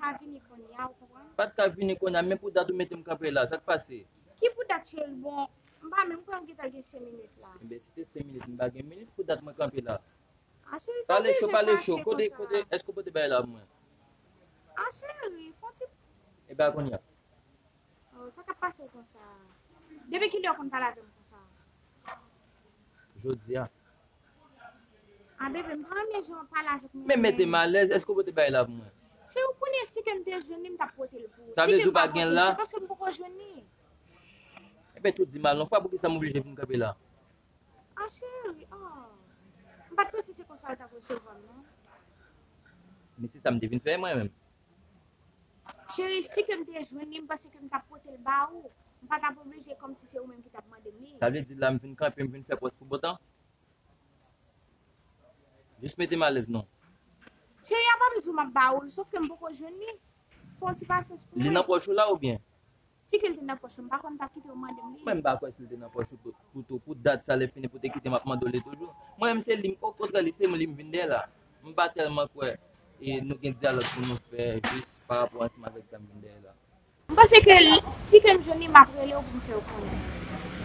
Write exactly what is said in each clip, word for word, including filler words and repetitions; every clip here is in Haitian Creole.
Pa vini kounye a, ou konprann? Pa t ka vini kounye a, men pou dat ou mete m kanpe la, sa k pase? Ki pou dat, cheri? Bon, m pa menm kwè m gentan gen senk minit la. Enben, si te senk minit, m pa gen minit pou dat mwen kanpe la. A, cheri, sa w bezwen fache konsa? Pale cho, pale cho. Kote, kote, èske w pote bagay la pou mwen? A, cheri, fon ti... E ba kounye a. Oh, sa k ap pase w konsa? Depi kilè w konn pale avè m konsa? Jodi a. A, bebe, m pa renmen jan w pale avèk mwen. Men mete m alèz, èske w pote bagay la pou mwen? Cheri, ou konnen si ke m te jwenn li, m t ap pote l pou ou. Sa vle di ou pa gen l la? Si ke m pa pote l, se paske m poko jwenn li. Enben, tou di m al yon fwa, poukisa m oblije vin kanpe la? A, cheri, oh. M pa t panse se konsa w t ap resevwa m, non. Men se sa m te vin fè mwen menm. Cheri, si ke m te jwenn li, m panse ke m t ap pote l ba ou. M pa t ap oblije kòmsi se ou menm ki t ap mande m li. Sa vle di la m vin kanpe, m vin fè pòz pou bon tan? Jis mete m alèz non. Cheri, apa m di w m ap ba ou l, sòf ke m poko jwenn li. Fè yon ti pasyans pou mwen. Li nan pòch ou la oubyen? Si ke l te nan pòch ou, m pa kwè m t ap kite w mande m li. Mwen, m pa kwè si l te nan pòch ou tou, tou, tou. Pou dat sa lè fini pou te kite m ap mande w li toujou. Mwen menm se li, okontrè, li se li m vin dèyè la. M pa tèlman kwè e nou gen dyalòg pou nou fè jis pa rapò ansanm avèk sa m vin dèyè la. M panse ke l-, si ke m jwenn li, m ap rele w pou m fè w konnen.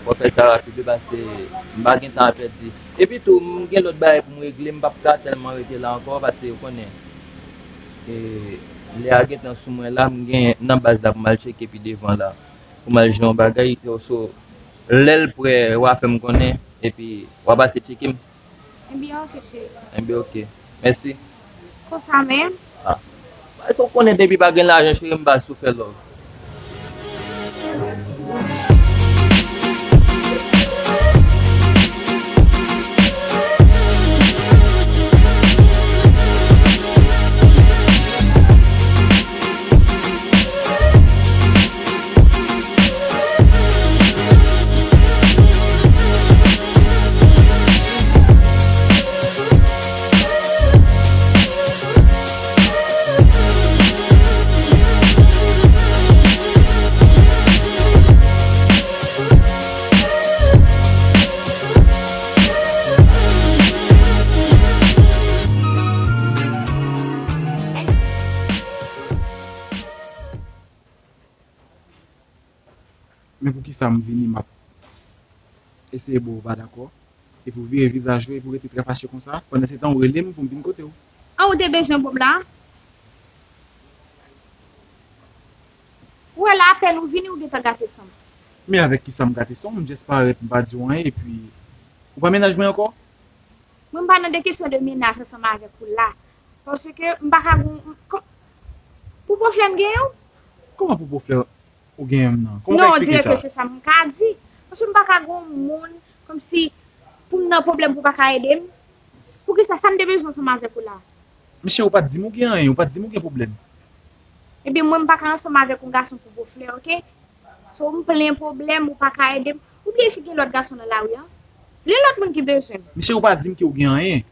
Fò w fè sa rapid wi, paske m pa gen tan a pèdi. Epi tou, m gen lòt bagay pou m regle, m p ap ka tèlman rete la ankò, paske ou konnen, e, lè a gentan sou mwen la, m gen nan baz la pou m al tcheke pi devan la. Pou m al jwe yon bagay, so, lè l prè, w a fè m konnen, epi w a pase tcheke m. Ebyen, oke, cheri. Ebyen, oke. Mèsi. Konsa menm? Ah. Paske w konnen depi pa gen lajan, cheri, m pa sou fè love. Men poukisa m vini, m ap eseye ba w pa dakò, epi w vire vizaj ou, epi w rete trè fache konsa, pandan se tan w rele m pou m vin kote w. An, ou te bezwen ba m la? Ou wè la, apèn ou vini, ou gentan gate san m. Men avèk kisa m gate san w? M just parèt, m pa di w anyen, epi ou pa mennaj mwen ankò? Mwen, m pa nan de kesyon de mennaj ansanm avèk ou la. Paske m pa ka gon, kò-, pou pwoflè m genyen w? Kòman pou pwoflè ou genyen m nan? Kòman w ka eksplike sa? Non, dirèk, se sa m ka di. Paske m pa ka gon moun, kòmsi, pou m nan pwoblèm pou w pa ka ede m. Poukisa, sa m te bezwen ansanm avèk ou la? Mesye, ou pa t di m ou gen anyen, ou pa t di m ou gen pwoblèm. Ebyen, mwen, m pa ka ansanm avèk yon gason pou pwoflè, oke? So, m plen pwoblèm, ou pa ka ede m. Ou bliye si gen lòt gason nan lari a? Li lòt moun ki bezwen m. Mesye, ou pa di m ke ou gen anyen.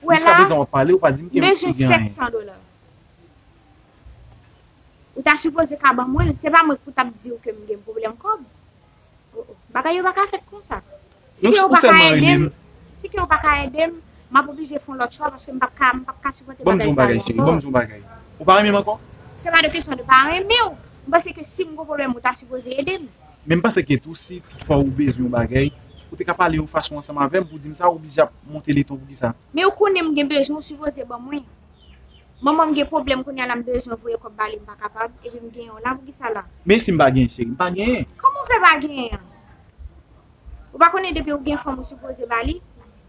Ou wè la, jiskaprezan w ap pale, ou pa di m ke ou gen anyen. M bezwen sèt san dola. Ou ta sipoze ka ban mwen l, se pa mwen pou t ap di w ke m gen pwoblèm kòb. Oh, oh. Bagay yo pa ka fèt konsa. Si ke ou pa ka ede m, si ke ou pa ka ede m, m ap oblije fè yon lòt chwa paske m p ap ka, m p ap ka sipòte bagay sa yo ankò. Ban m di w yon bagay, cheri, ban m di w yon bagay. Ou pa renmen m ankò? Se pa de kesyon de pa renmen w. M panse ke si m gon pwoblèm, ou ta sipoze ede m. Men m panse ke tou, si toutfwa ou bezwen yon bagay, ou te ka pale yon fason ansanm avè m pou di m sa, ou oblije ap monte leton poukisa? Men ou konnen m gen bezwen, ou sipoze ban mwen. Manman m gen pwoblèm kounye a la, m bezwen voye kòb ba li, m pa kapab, epi m genyen w la, poukisa la? Men si m pa genyen, cheri, m pa genyen. Kòman w fè pa genyen? Ou pa konnen depi ou gen fanm ou sipoze ba li?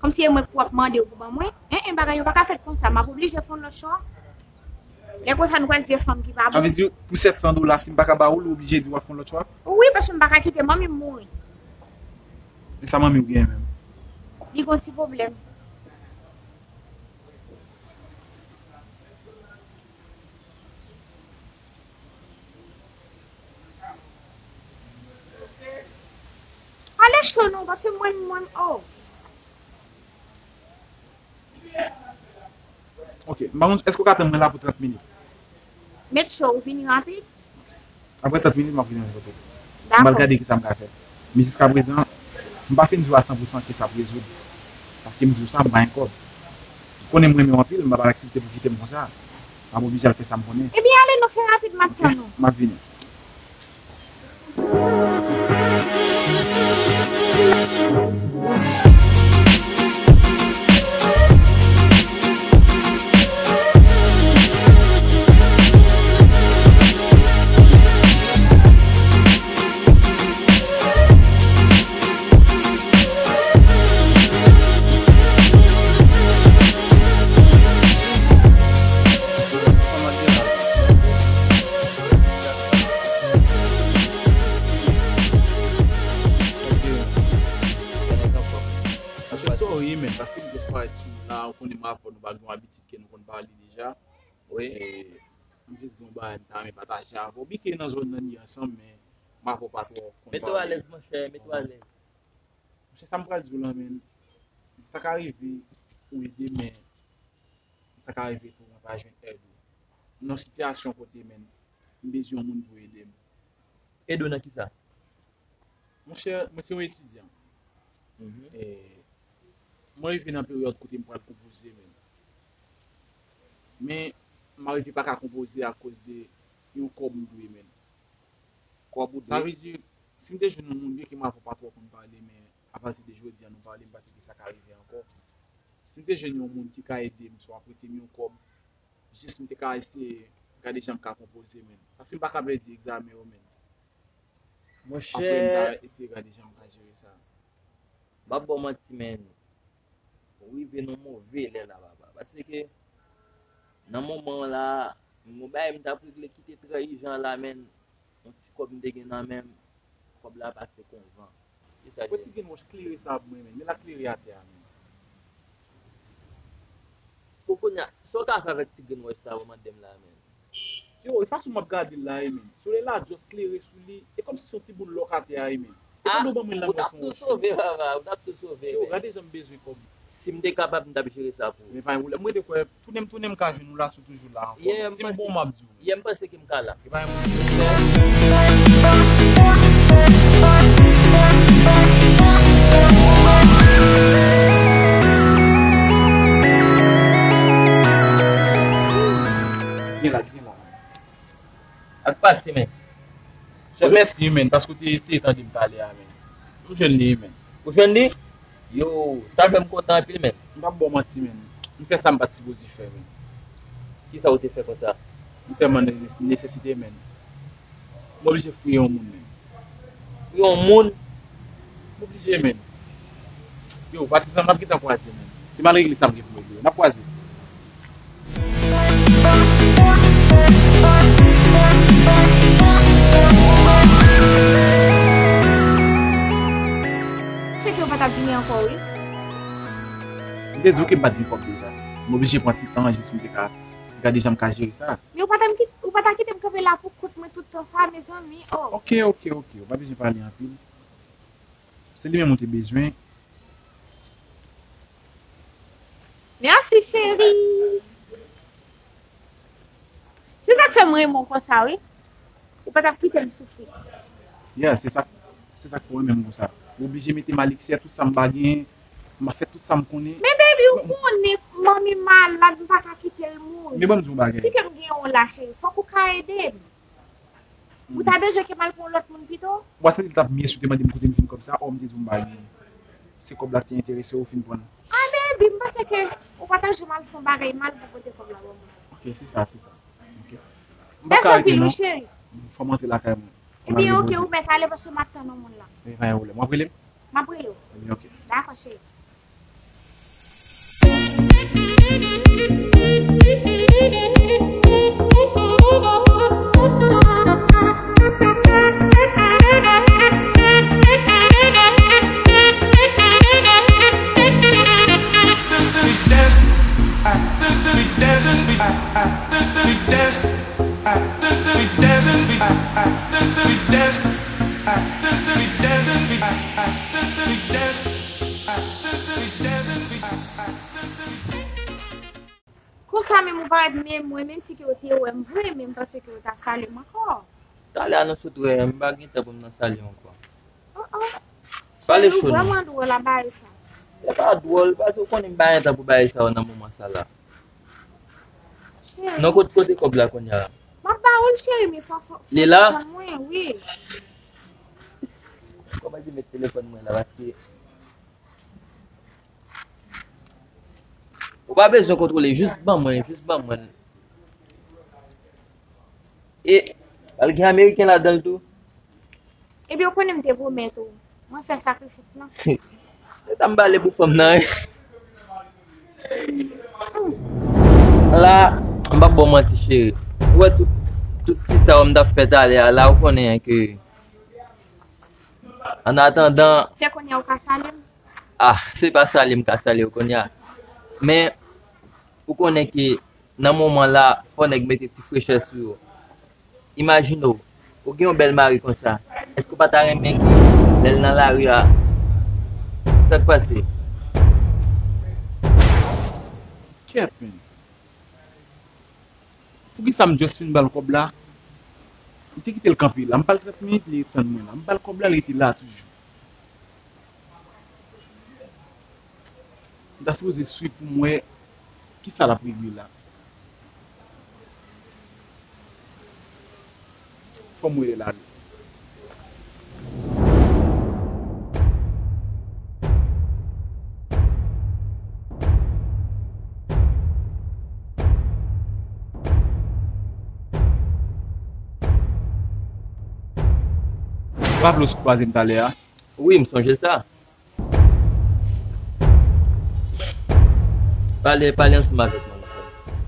Kòmsi e mwen k pou ap mande w pou ban mwen? En, en, bagay yo pa ka fèt konsa, m ap oblije fè yon lòt chwa. Lè konsa nou pral di e fanm ki pa bon. Sa vle di pou sèt san dola, si m pa ka ba ou l, ou oblije di w ap fè yon lòt chwa? Wi, paske m pa ka kite manmi m mouri. Men sa manmi w genyen menm? Li gon ti pwoblèm. Ale cho non, paske mwen, mwen, oh. Ok, m pa konn, èske w ka tann mwen la pou trant minit? Met cho, ou vini rapid? Apre trant minit, m ap vini nan kote w. M pral gade kisa m ka fè. Men jiskaprezan, m pa fin di w a san pou san ke sa ap rezoud. Paske m di w sa, m pa gen kòb. Ou konnen m renmen w anpil, m pa pral aksepte pou w kite m konsa. M ap oblije al fè sa m konnen. Ebyen, ale non, fè rapid, m ap tann ou. M ap vini. Monchè, sorry, men, paske m just parèt sou la, ou konnen m avè w, nou pa gen yon abitid ke nou konn pale deja. Wi. E, m just gen yon bagay m ta renmen pataje avè w. Byen ke nan zòn nan ni ansanm, men m avè w pa twò konn pale. Mete w alèz, monchè, mete w alèz. Monchè, sa m pral di w la, men, sa ka rive ou ede m, men sa ka rive tou mwen pa jwenn èd ou. M nan yon sitiyasyon kote, men, m bezwen yon moun pou ede m. Ede w nan kisa? Monchè, mwen se yon etidyan. Mhm. E, mwen rive nan peryòd kote m pral konpoze, men. Men, m arive pa ka konpoze akoz de yon kòb m dwe, men. Kòb ou dwe? Sa vle di, si m te jwenn yon moun, byen ke m avè w pa twò konn pale, men apati de jodi a nou pale, m panse ke sa ka rive ankò. Si m te jwenn yon moun ki ka ede m, swa prete m yon kòb, jis m te ka eseye gade jan m ka konpoze, men. Paske m pa ka pèdi egzamen yo, men. Monchè. Apre m ta eseye gade jan m ka jere sa. M p ap ba w manti, men. Ou rive nan move lè la, papa. Paske, nan moman an la, m gon bagay m t ap regle ki te trè ijan la, men. Yon ti kòb m te gen nan men m, kòb la pase kon van. Kisa l ye? Ti grenwòch klere sa pou mwen, men. Men l ap klere atè a, men. Pou kounye a, sa w ka fè avèk ti grenwòch sa ou mande m la, men? Yo, e fason m ap gade l la, e, men. Solèy la just klere sou li, e kòmsi se yon ti boul lòk atè a, e, men. E pandan w ban mwen l la, m wè se yon chou. Ou t ap tou sove, papa, ou t ap tou sove, men. Yo, gade jan m bezwen kòb. Si m te kapab, m t ap jere sa pou ou. Men pa gen pwoblèm. Mwen te kwè, tounen m, tounen m ka jwenn ou la, si w toujou la ankò. Si m bon, m ap di w. Yè, m panse ke m ka la. E pa yon pwoblèm. Gen la, gen la. Ak pase, men. Mèsi, men, paske w te eseye tande m talè a, men. M jwenn li, men. Ou jwenn li? Yo, sa fè m kontan anpil, men. M p ap ba w manti, men. M fè sa m pa t sipoze fè, men. Kisa ou te fè konsa? M tèlman nan nesesite, men. M oblije fouye yon moun, men. Fouye yon moun? M oblije, men. Yo, patizan, m ap gentan kwaze, men. Te m al regle sa m gen pou m regle. N ap kwaze. Se ke w pa t ap vini ankò, wi. M te di w ke m pa t gen kòb deja. M oblije pran ti tan jis pou m te ka gade jan m ka jere sa. Men ou pa t ap kit-, ou pa ta kite m kanpe la pou kont mwen tout tan sa, mezanmi. Oh. Ok, ok, ok. Ou pa bezwen pale anpil. Se li menm ou te bezwen. Mèsi, cheri. Se sa k fè m renmen w konsa, wi. Ou pa t ap kite m soufri. Yeah, se sa, se sa k fè w renmen m konsa. Ou oblije mete m a leksè, tout sa m pa gen, m ap fè tout sa m konnen. Men baby, ou konnen manmi malad, m pa ka kite l mouri. Men ban m di w yon bagay. Si ke m gen w la, cheri, fòk ou ka ede m. Ou ta bezwen ke m al pran yon lòt moun pito? Ou pa santi l t ap mye si w te mande m kote m jwenn kòb sa? Ò, m te di w m pa gen. Se kòb la ki te enterese w, ou fin pran l. Ah, baby, m panse ke ou pa ta janm al fè yon bagay mal pou pote kòb la ban mwen. Ok, se sa, se sa. Ok. M pa ka rete non. Mèsi anpil, wi, cheri. Fò m antre lakay mwen. Ebyen, ok, ou mèt ale paske m ap tann yon moun la. E pa gen pwoblèm. W ap rele m? M ap rele w. Ebyen, ok. Dakò, cheri. Konsa menm ou parèt men mwen, menm si ke w te wè m vre, men m panse ke w ta salye m ankò. Talè a nou sot wè, m pa gen tan pou m nan salye w ankò. Oh, oh. Pale cho non. Cheri, ou vrèman dwòl a bagay sa. Se pa dwòl, paske ou konnen m pa gen tan pou bagay sa yo nan moman sa la. Non, kote, kote kòb la kounye a? M ap ba ou l, cheri, men fò, fò, fò Li la? Reponn mwen, wi. Kòman di met telefòn mwen la, paske ou pa bezwen kontwole, jis ban mwen, jis ban mwen. E, al gen ameriken ladan l tou. Ebyen, ou konnen m te pwomèt ou. Mwen fè sakrifis lan. Se sa m pale pou fanm nan, wi. La, m p ap ba w manti, cheri. Ou wè tout, tout ti sa yo m t ap fè talè a, la, ou konnen ke, an atandan, Se kounye a ou ka sale m? Ah, se pa sale m ka sale w kounye a. Men, ou konnen ke nan moman la, fò nèg mete ti frechè sou yo. Imajine w, ou gen yon bèl mari konsa. Èske w pa ta renmen ke lè l nan lari a, sa k pase? Kèt, men. Poukisa m just fin ba l kòb la? M te kite l kanpe la. M ba l trant minit, li ret tann mwen la. M ba l kòb la, li rete la toujou. M ta sipoze swiv pou m wè kisa l ap regle la. Fò m rele l ale. Raple w sou kwaze m talè a? Wi, m sonje sa. Pale, pale ansanm avèk mwen, mon frè.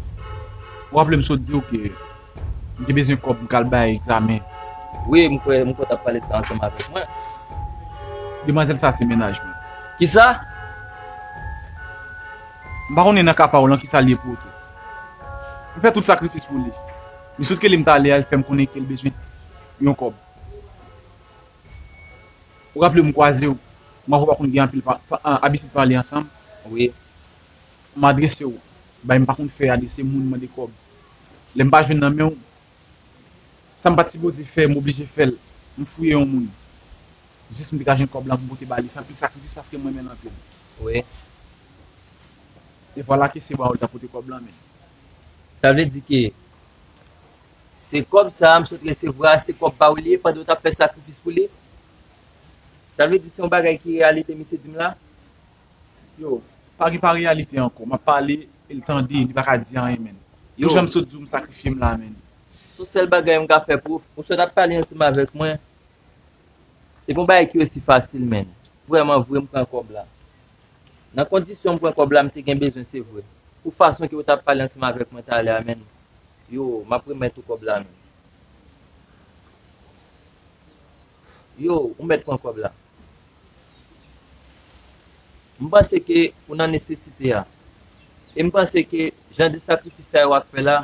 Ou raple m sot di w ke m te bezwen kòb m k al bay egzamen. Wi, m kwè, m kwè w t ap pale de sa ansanm avèk mwen. Demwazèl sa se mennaj mwen. Kisa? M pa konnen nan ka pa w lan kisa l ye pou ou tou. M fè tout sakrifis pou li. Men sot rele m talè a, l fè m konnen ke l bezwen yon kòb. Ou raple w m kwaze w, m avè w pa konn gen anpil pa, pa, a, abitid pale ansanm. Wi. M adrese w, bay m pa konn fè a, adrese moun mande kòb. Lè m pa jwenn nan men w, sa m pa t sipoze fè, m oblije fè l, m fouye yon moun. Jis m te ka jwenn kòb la pou m pote ba li, fè anpil sakrifis paske m renmen l anpil. Wi. E vwala ke se ba w li t ap pote kòb la, men. Sa vle di ke se kòb sa a m sot resevwa a, se kòb pa w li ye pandan w t ap fè sakrifis pou li? Sa vle di se yon bagay ki reyalite misye di m la? Yo, pa gen pa reyalite ankò. M ap pale, e l tande, li pa ka di anyen, men. Yo. Jan m sot di w m sakrifye m la, men. Se yon sèl bagay m ka fè pou ou. Ou sot ap pale ansanm avèk mwen. Se pa yon bagay ki osi fasil, men. Vrèman vre, m pran kòb la. Nan kondisyon m pran kòb la, m te gen bezwen, se vre. Pou fason ke w t ap pale ansanm avèk mwen talè a, men. Yo, m ap remèt ou kòb la, men. Yo, ou mèt pran kòb la. M panse ke ou nan nesesite a. E m panse ke jan de sakrifis sa yo w ap fè la,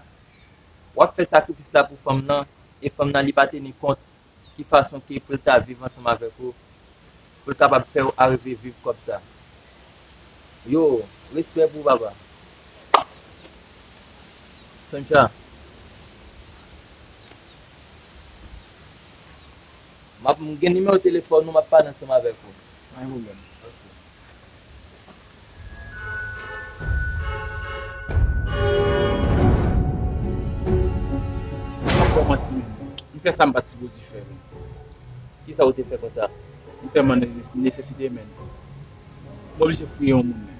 w ap fè sakrifis la pou fanm nan, e fanm nan li pa teni kont ki fason ke pou l ta viv ansanm avèk ou, pou l kapab fè w arive viv kòb sa. Yo, respè pou ou, papa. Sonja. M ap, m gen nimewo telefòn ou, m ap pale ansanm avèk ou. Pa gen pwoblèm. Ok. M ap ba w manti, men. M fè sa m pa t sipoze fè, men. Kisa ou te fè konsa? M tèlman nan nesesite, men. M oblije fouye yon moun, men.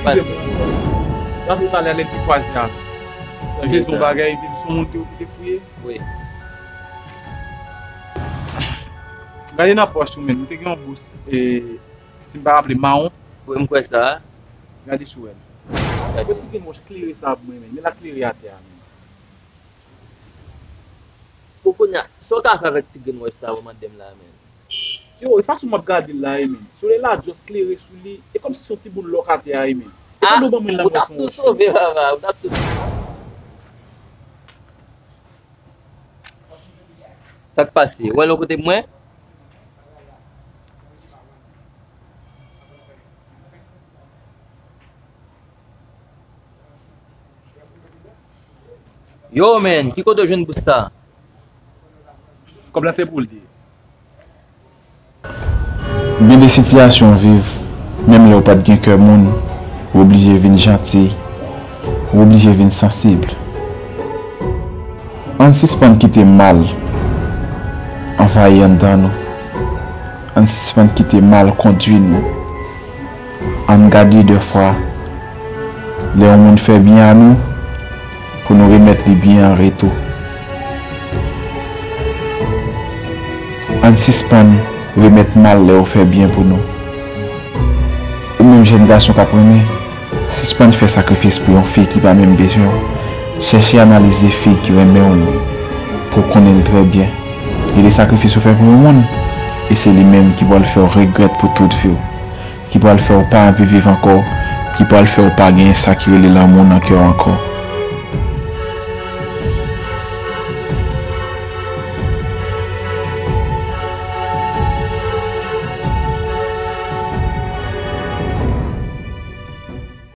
Eskize mwen ankò. Raple w talè a lè n te kwaze a. Li te di yon bagay, li te di se yon moun ke ou te fouye. Wi. Gade nan pòch ou menm, ou te gen yon bous, e, si m pa raple, mawon. Wi, m kwè sa. Gade sou wè l. Gade. Yon ti grenn wòch klere sa pou mwen menm, men l ap klere atè a menm. Bon, kounye a, sa w ka fè avèk ti grenn wòch sa a ou mande m la, menm? Yo, e fason m ap gade l la, e menm. Solèy la just klere sou li, e kòmsi se yon ti boul lò k atè a, e menm. E pandan w ban mwen l la, m wè se yon wòch. Ou t ap tou sove, papa, ou t ap tou. Sa k pase? Ou wè lè w kote mwen? Yo, man, ki kote w jwenn bous sa? Kòb la se pou l ye. Gen de sitiyasyon w viv, menm lè w pa t gen kè moun, ou oblije vin janti, ou oblije vin sansib. Ann sispann kite mal anvayi anndan nou. Ann sispann kite mal kondui nou. Ann gade de fwa lè yon moun fè byen a nou, pou nou remèt li byen an retou. Ann sispann remèt mal lè yo fè byen pou nou. Ou menm jèn gason k ap renmen, sispann fè sakrifis pou yon fi ki pa menm bezwen w. Chèche analize fi ki renmen w pou w konnen l trè byen. Gen de sakrifis ou fè pou yon moun, e se li menm ki pral fè w regrèt pou tout vi w, ki pral fè w pa anvi viv ankò, ki pral fè w pa gen sa ki rele lanmou nan kè w ankò.